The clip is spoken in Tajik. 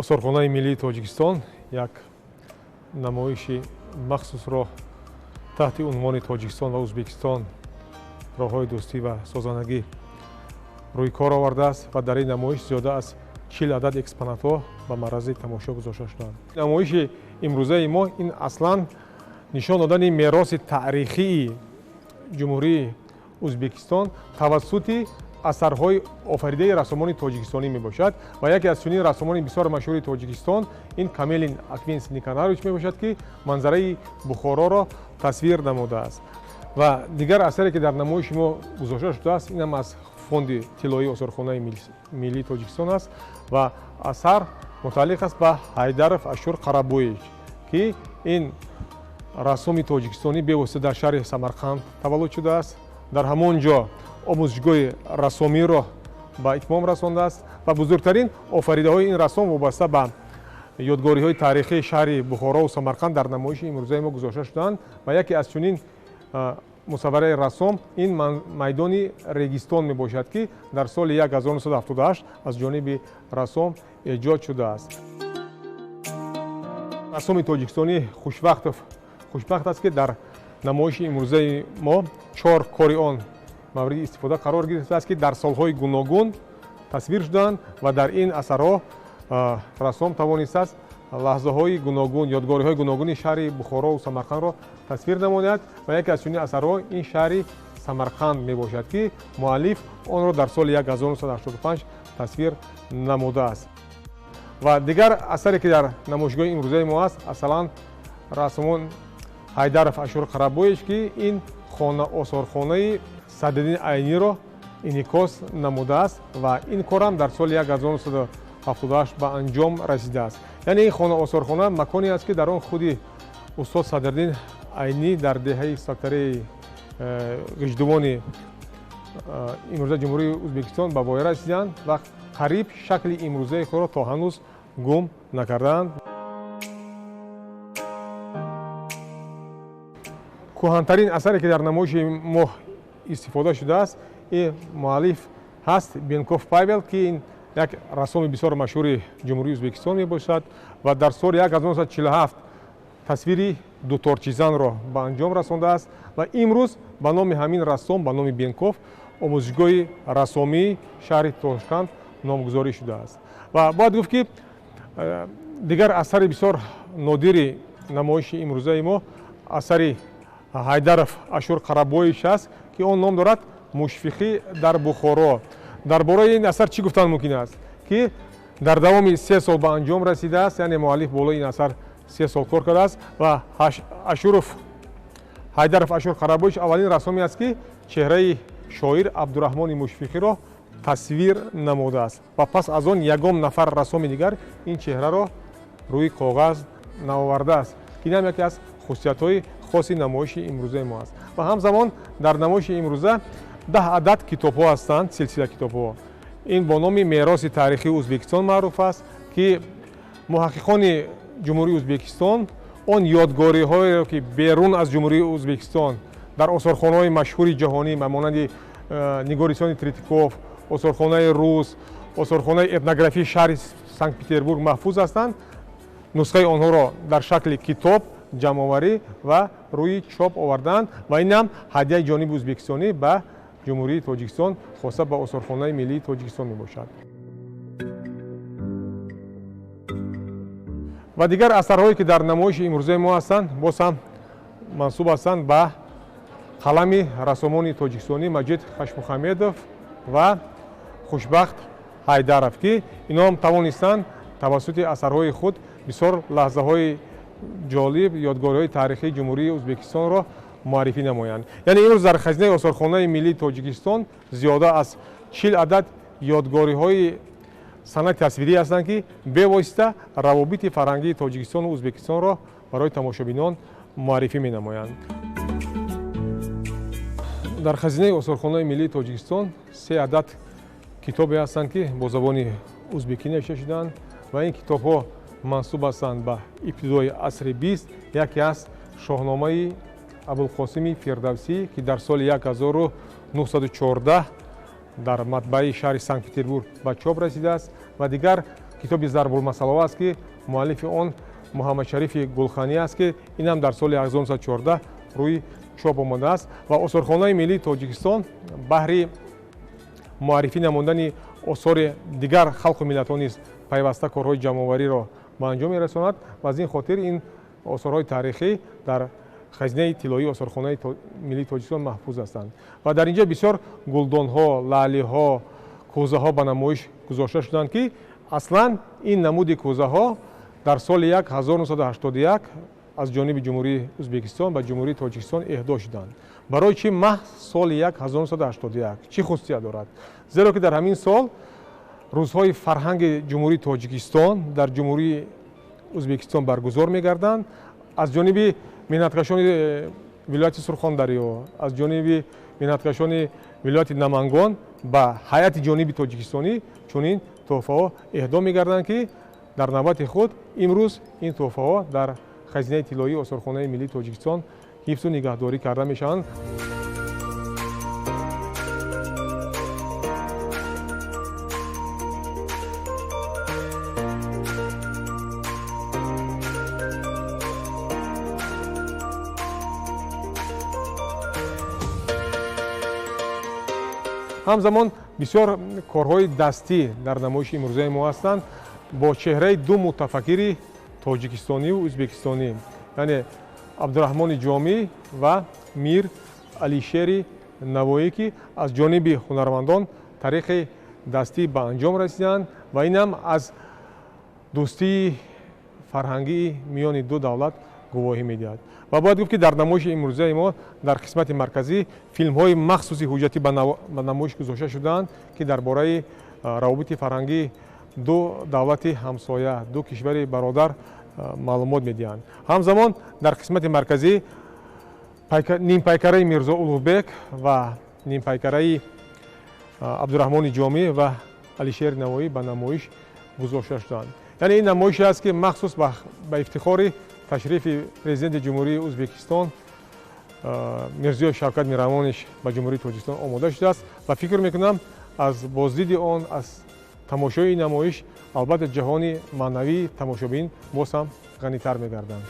Осорхонаи миллии Тоҷикистон як намоиши махсусро таҳти унвони Тоҷикистон ва Ӯзбекистон роҳҳои дӯстӣ ва созандагӣ рӯи кор овардааст ва дар ин намоиш зиёда аз 40 адад экспонатҳо ба маррази тамошо гузошта шуданд. Намоиши имрӯзаи мо ин аслан нишон додани мероси таърихии Ҷумҳурии Ӯзбекистон тавассути асарҳои офаридаи рассомони тоҷикистонӣ мебошад ва яке аз чунин рассомони бисёр машҳури Тоҷикистон ин Камелин Аквинс Никанарович мебошад, ки манзараи Бухороро тасвир намудааст. Ва дигар асаре, ки дар намоиши мо гузошта шудааст, инам аз фонди тиллоии осорхонаи миллии Тоҷикистон аст ва асар мутааллиқ аст ба Ҳайдаров Ашур Қарабоевич, ки ин рассоми тоҷикистонӣ бевосита дар шаҳри Самарқанд таваллуд шудааст. Дар ҳамон ҷо омӯзишгоҳи рассомиро ба итмом расондааст ва бузургтарин офаридаҳои ин рассом вобаста ба ёдгориҳои таърихии шаҳри Бухорову Самарқанд дар намоиши имрӯзаи мо гузошта шуданд ва яке аз чунин мусаввараи рассом ин майдони Регистон мебошад, ки дар соли 1978 аз ҷониби рассом эҷод шудааст. Рассоми тоҷикистонӣ хушбахт аст, ки дар намоиши имрӯзаи мо 4 кори он мавриди истифода қарор гирифтааст, ки дар солҳои гуногун тасвир шуданд ва дар ин асарҳо рассом тавонистааст лаҳзаҳои гуногун, ёдгориҳои гуногуни шаҳри Бухорову Самарқандро тасвир намояд ва яке аз чунин асарҳо ин шаҳри Самарқанд мебошад, ки муаллиф онро дар соли 1985 тасвир намудааст. Ва дигар асаре, ки дар намоишгоҳи имрӯзаи мо аст, асалан рассомон Ҳайдаров Ашур Қарабоевич, ки ин осорхонаи Садриддин Айниро инъикос намудааст ва ин корам дар соли 1978 ба анҷом расидааст. Яъне ин осорхона маконе аст, ки дар он худи устод Садриддин Айнӣ дар деҳаи сактараи Ғиждувони имрӯза Ҷумҳурии Ӯзбекистон ба воя расиданд ва қариб шакли имрӯзаи худро то ҳанӯз гум накардаанд. Кӯҳантарин асаре, ки дар намоиши мо истифода шудааст, ин муаллиф ҳаст Бенков Павел, ки ин як рассоми бисёр машҳури Ҷумҳурии Ӯзбекистон мебошад ва дар соли 1947 тасвири дуторчизанро ба анҷом расондааст ва имрӯз ба номи ҳамин рассом, ба номи Бенков, омӯзишгоҳи рассомии шаҳри Тошканд номгузорӣ шудааст. Ва бояд гуфт, ки дигар асари бисёр нодири намоиши имрӯзаи мо асари Ҳайдаров Ашур Қарабоевич аст, ки он ном дорад Мушфиқӣ дар Бухоро. Дар бораи ин асар чӣ гуфтан мумкин аст, ки дар давоми 3 сол ба анҷом расидааст, яъне муаллиф болои ин асар 3 сол кор кардааст ва Ҳайдаров Ашур Қарабоевич аввалин рассоме аст, ки чеҳраи шоир Абдураҳмони Мушфиқиро тасвир намудааст ва пас аз он ягон нафар рассоми дигар ин чеҳраро рӯи коғаз наовардааст, ки ин ҳам яке аз хусусиятҳои хоси намоиши имрӯзаи мо аст. Ва ҳамзамон дар намоиши имрӯза 10 адад китобҳо ҳастанд, силсила китобҳо. Ин бо номи мероси таърихии Ӯзбекистон маъруф аст, ки муҳаққиқони Ҷумҳурии Ӯзбекистон он ёдгориҳоеро, ки берун аз Ҷумҳурии Ӯзбекистон дар осорхонаҳои машҳури ҷаҳонӣ ба монанди Нигористони Третьяков, осорхонаи Рус, осорхонаи этнографии шаҳри Санкт-Петербург маҳфуз ҳастанд, нусхаи онҳоро дар шакли китоб ҷамъоварӣ ва рӯи чоп оварданд ва инам ҳадияи ҷониби ӯзбекистонӣ ба Ҷумҳурии Тоҷикистон, хоса ба осорхонаи миллии Тоҷикистон мебошад. Ва дигар асарҳое, ки дар намоиши имрӯзаи мо ҳастанд, боз ҳам мансуб ҳастанд ба қалами рассомони тоҷикистонӣ Маҷид Хашмухамедов ва Хушбахт Ҳайдаров, ки инҳо ҳам тавонистанд тавассути асарҳои худ бисёр лаҳзаҳои ҷолиб, ёдгориҳои таърихии Ҷумҳурии Ӯзбекистонро муаррифӣ намоянд. Яъне имрӯз дар хазинаи осорхонаи миллии Тоҷикистон зиёда аз 40 адад ёдгориҳои Санъати тасвирӣ ҳастанд, ки бевосита равобити фарҳангии Тоҷикистону Ӯзбекистонро барои тамошобинон муаррифӣ менамоянд. Дар хазинаи осорхонаи миллии Тоҷикистон се адад китобе ҳастанд, ки бо забони узбекӣ навишта шудаанд ва ин китобҳо мансуб ҳастанд ба ибтидои асри 20. Яке аст Шоҳномаи Абулқосими Фирдавсӣ, ки дар соли 1914 дар матбааи шаҳри Санкт Петербург ба чоп расидааст, ва дигар китоби Зарбулмасалаҳо аст, ки муаллифи он Муҳаммадшарифи Гулханӣ аст, ки инам дар соли 1914 рӯи чоп омадааст. Ва осорхонаи миллии Тоҷикистон баҳри муаррифӣ намудани осори дигар халқу миллатҳо низ пайваста корҳои ҷамъовариро ба анҷом мерасонад ва аз ин хотир ин осорҳои таърихӣ дар хазинаи тиллоии осорхонаи миллии Тоҷикистон маҳфуз ҳастанд. Ва дар инҷа бисёр гулдонҳо, лаълиҳо, кӯзаҳо ба намоиш гузошта шуданд, ки аслан ин намуди кӯзаҳо дар соли 1981 аз ҷониби Ҷумҳурии Ӯзбекистон ба Ҷумҳурии Тоҷикистон эҳдо шуданд. Барои чӣ маҳз соли 1981? Чӣ хусусият дорад? Зеро ки дар ҳамин сол рӯзҳои фарҳанги Ҷумҳурии Тоҷикистон дар Ҷумҳурии Ӯзбекистон баргузор мегарданд. Аз ҷониби меҳнаткашони вилояти Сурхондарё, аз ҷониби меҳнаткашони вилояти Намангон ба ҳайати ҷониби тоҷикистонӣ чунин тӯҳфаҳо эҳдо мегарданд, ки дар навбати худ имрӯз ин тӯҳфаҳо дар хазинаи тиллоии осорхонаи миллии Тоҷикистон ҳифзу нигаҳдорӣ карда мешаванд. Ҳамзамон бисёр корҳои дастӣ дар намоиши имрӯзаи мо ҳастанд бо чеҳраи ду мутафаккири тоҷикистониву ӯзбекистонӣ, яъне Абдураҳмони Ҷомӣ ва Мир Алишери Навоӣ, ки аз ҷониби ҳунармандон тариқи дастӣ ба анҷом расиданд ва инам аз дӯстии фарҳангии миёни ду давлат гувоҳӣ медиҳад. Ва бояд гуфт, ки дар намоиши имрӯзаи мо дар қисмати марказӣ филмҳои махсуси ҳуҷҷатӣ ба намоиш гузошта шудаанд, ки дар бораи равобити фарҳангии ду давлати ҳамсоя, ду кишвари бародар маълумот медиҳанд. Ҳамзамон дар қисмати марказӣ нимпайкараи Мирзо Улуғбек ва нимпайкараи Абдураҳмони Ҷомӣ ва Алишери Навоӣ ба намоиш гузошта шуданд. Яъне ин намоише аст, ки махсус ба ифтихори ташрифи президенти Ҷумҳурии Ӯзбекистон Мирзиёев Шавкат Миромонович ба Ҷумҳурии Тоҷикистон омода шудааст ва фикр мекунам, аз боздиди он, аз тамошои ин намоиш албатта ҷаҳони маънавии тамошобин боз ҳам ғанитар мегарданд.